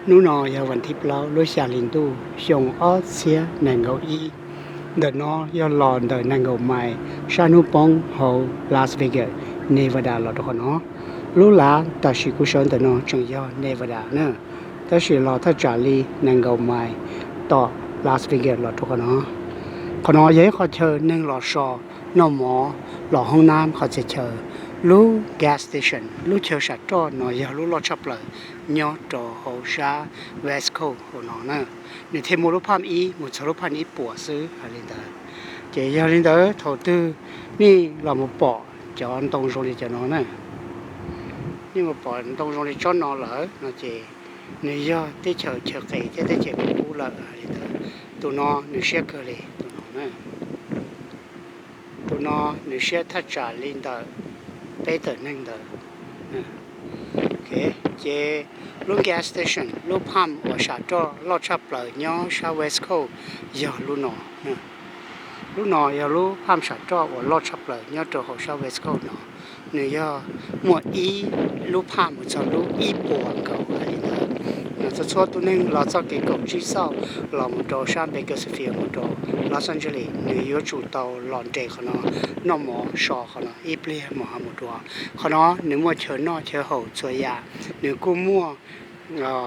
Hnub no yog vas thib plaub lub xya hli ntuj xyoo ob txhiab nees nkaum ib. Ntawm no yog los ntawm nees nkaum mais sab hnub poob hauv Las Vegas, Nevada los rau qhov no. Lub lav tam sim kuv sawv ntawm no tseem yog Nevada na, tab sis los thaj tsam li nees nkaum mais tom Las Vegas los rau qhov no. Qhov no yog ib qho chaw neeg los so, noj mov, los hoob nab qhov txhia chaw. Lub gas station, lub chaw sam roj no yog lub loj tshaj plaws nyob rau hauv sab West Coast hauv no na. Nws thiaj muaj lub phaj ib mus txog lub phaj ib puas xwb hais li ntawd. Ces yog li ntawd thaum twg nej los mus pom cov ntoo zoo li cov no na, nej mus pom ntoo zoo li tsob no lawm no ces nws yog teb chaws chaw qis thiab teb chaws kub lawm hais li ntawd. Tus no nws siab kawg li tus no na. Tus no nws siab thaj tsam li ntawm peb tawm neeg ntawd. Ces lub gas station, lub phaj uas sam roj loj tshaj plaws nyob sab West Coast yog lub no. Lub no yog lub phaj sam roj uas loj tshaj plaws nyob rau hauv sab West Coast no. Nws yog muaj ib lub phaj mus txog lub ib puas nkaus hais li ntawd. Txhua txhua tus neeg los txoj kev kaum tsib xauj los mus rau sab Bakersfield mus rau Los Angeles, nws yuav tsum tau los nres qhov no, noj mov so qhov no ib pliag mam ho mus dua. Qhov no nws muaj chaw noj chaw haus txhua yam, nws kuj muaj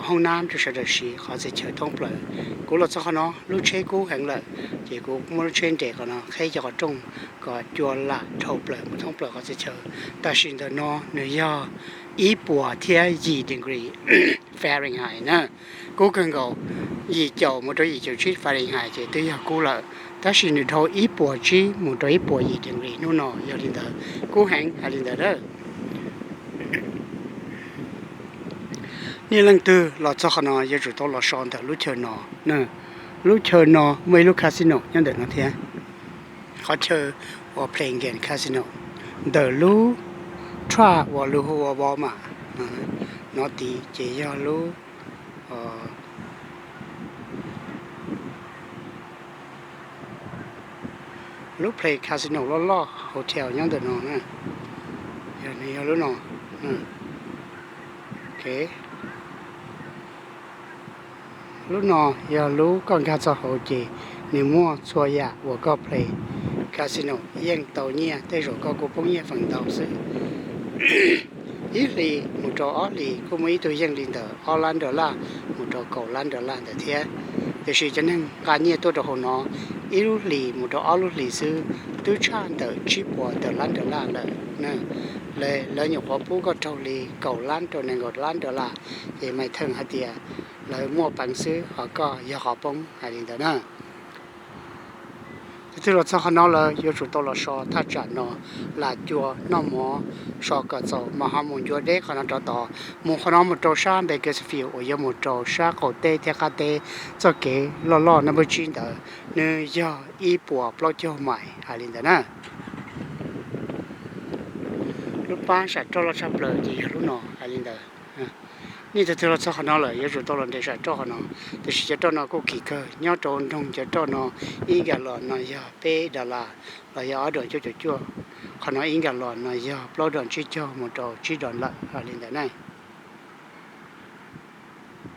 hoob nab rau sawv daws siv qhov txhia chaw thoob plaws. Kuv los txog qhov no lub tsheb kub heev lawm, ces kuv muab lub tsheb nres qhov no qheb cov qhov rooj kom cua lam dhau plaws mus thoob plaws qhov txhia chaw. Tam sim ntawm no nws yog ib puas thiab yim degree Fahrenheit na, kub kawg nkaus. Yim caum mus rau yim caum tsib Fahrenheit ces twb yog kub lawm, tab sis nws dhau ib puas tsib mus rau ib puas yim degree hnub no yog li ntawd, kub heev hais li ntawd na. Nej leej twg los txog qhov no yuav tsum tau los so ntawm lub chaw no. Lub chaw no muaj ib lub casino nyob ntawm no thiab, qhov chaw uas play game casino, ntawm lub track uas luag hu ua Walmart no tid ces yog lub lub play casino loj loj hotel nyob ntawm no na. Yog nws yog lub no. Lub no yog lub koj nkag txog hauv ces nws muaj txhua yam uas koj play casino yeej tau nyiaj, tej zaum koj kuj poob nyiaj feem ntau xwb. Ib hlis mus rau ob hlis kuj muaj ib tug yeej li ntawm ob lab dollar mus rau kaum lab dollar ntawd thiab. Tiam sis cov neeg nqa nyiaj tuaj rau hauv no, ib lub hlis mus rau ob lub hlis xwb twb tshaj ntawm tsib puas tawm lab dollar lawm. Lawv nyuam qhuav pub koj raug li kaum lab rau nees nkaum lab dollar, ces mais theej hais tias lawv muaj peev xwb, ho koj yog qhov poob hais li ntawd na. Tus twg los txog qhov no lawm yuav tsum tau los so thaj tsam no, lam cua noj mov so kom txaus mas ho mus ncua deb qhov no rov tod, mus qhov no mus rau sab Bakersfield uas yuav mus rau sab qaum teb thiab qab teb, txoj kev loj loj naj npawb tsib ntawd, nws yog ib puas plaub caug mais hais li ntawd na. Lub pab sam roj loj tshaj plaws ces yog lub no hais li ntawd. Nej tus twg los txog qhov no lawm yuav tsum tau los nres sam roj qhov no, tiam sis cov roj no kuj kim kawg. Nyob rau nroog cov roj no ib nkag los no yog peb dollar los yog ob dollar cuaj caum cuaj, qhov no ib nkag los no yog plaub dollar tsib caug mus rau tsib dollar lawm hais li ntawd na.